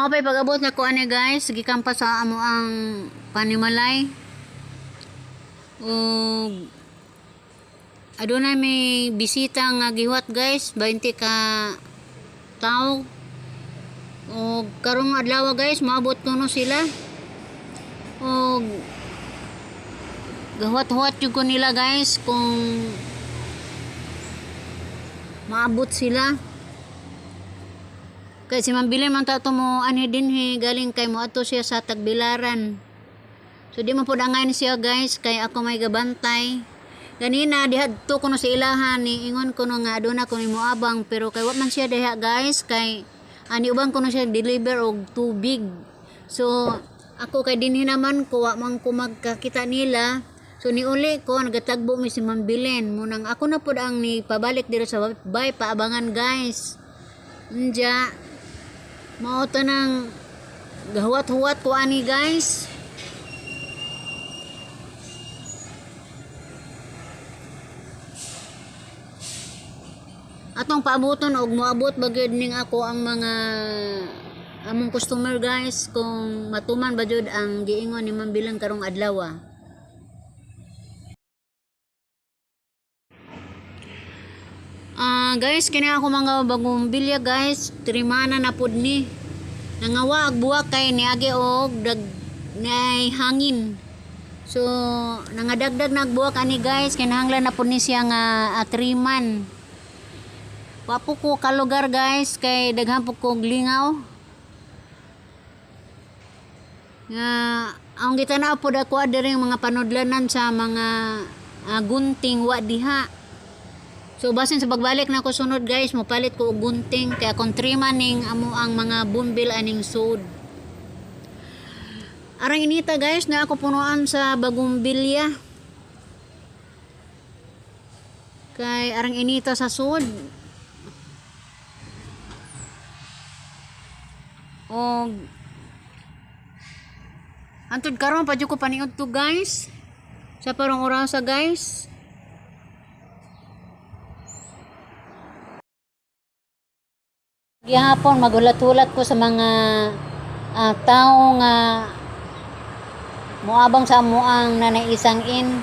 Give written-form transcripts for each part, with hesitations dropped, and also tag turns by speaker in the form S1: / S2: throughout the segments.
S1: Mao pa'y pag-abot na ko ani guys, gikan pa sa amo ang panimalay. Ug adunay may bisita nga gihuwat guys, 20 ka tawo. Og karong adlaw guys, moabot kuno sila. Og gahuwat-huwat jud ko nila guys kung maabot sila. Kay si Ma'am Bilin man ta to mo anhi dinhi galing kay moadto siya sa Tagbilaran. So di man pud angayan siya guys kay ako may gabantay. Ganina dihadto ko no sa ilahan ni ingon ko no nga aduna ko ni moabang pero kay wa man siya diha guys kay ani uban ko no siya deliver og tubig. So ako kay dinhi naman ko wa man ko magkakita nila. So niuli ko nagatagbo mi si Ma'am Bilin. Munang ako na pud ang ni pabalik diri sa bay paabangan guys. Unja mao to nang gahuwat-huwat ko ani guys. Atong paabuton og moabot ba gyud ning ako ang mga among customer guys kung matuman ba jud ang giingon ni Ma'am Bilang karong adlaw. Guys, kini ako mga bagong bilya guys, trimana na pud ni. Nangawa ag buwak kay niagi og dag nay hangin. So nangadagdag na ag buwak ani guys, kinahanglan na pud ni siya nga triman. Wa po ko kalugar guys kay daghan po kog lingaw. Nga ang gitanaw pod ako diri mga panudlanan sa mga gunting wa diha. So basin sa pagbalik na ko sunod guys, mopalit ko og gunting kay akong trima ning amo ang mga bumbil aning sud. Arang inita guys na ako punuan sa bagong bilya. Kay arang inita sa sud. Og antud karon pa jud ko paniud to guys. Sa parang orasa guys. Gihapon magulat-hulat ko sa mga tao nga moabang sa amuang nanay isang in.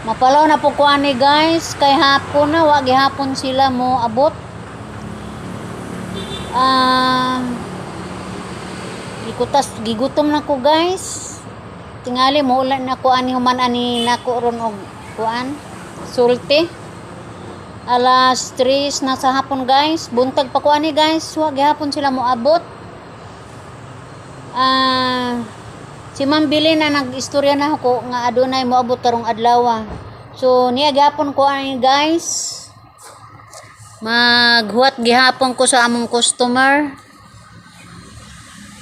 S1: Mapalaw na po ko ani guys kay hapon na wa gihapon sila moabot. Gikutas gigutom na ko guys. Tingali moulan na ko ani human ani nako ron og kuan sulti. Alas 3 na sa hapon guys. Buntag pa ko ani guys. Wa gihapon sila moabot. Si Ma'am Bilin na nag-istorya na ako nga adunay moabot karong adlaw. So niya gihapon ko ani guys. Maghuwat gihapon ko sa among customer.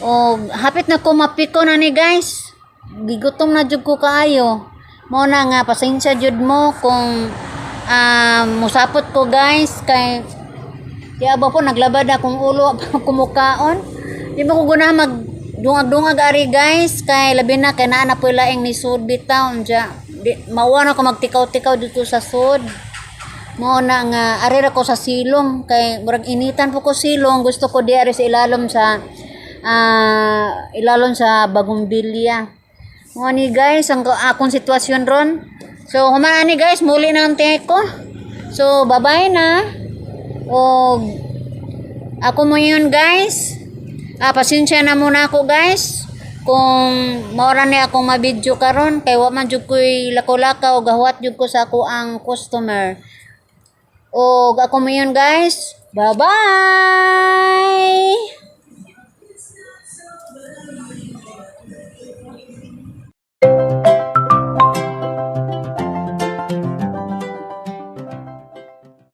S1: Og hapit na ko mapiko na ni guys. Gigutom na jud ko kaayo. Mao na nga pasensya jud mo kung musapot ko guys kay di aba po naglabad akong ulo kumukaon. Di mo ko guna mag dungag-dungag ari guys kay labi na kay naa na po laing ni sud bitaw unja. Di mauwa na ko magtikaw-tikaw dito sa sud. Mao na nga ari ra ko sa silong kay murag initan po ko silong, gusto ko di ari sa ilalom sa bagong bilya. Mao ni guys ang akong sitwasyon ron. So human ani guys, muli na ang tingay ko. So bye-bye na. Og ako mo yun guys. Pasensya na muna ako guys kung maura ni akong mabidyo karon kay wa man jud ko'y lakaw-lakaw, gahuwat jud ko sa ako ang customer. Og ako mo yun guys. Bye-bye.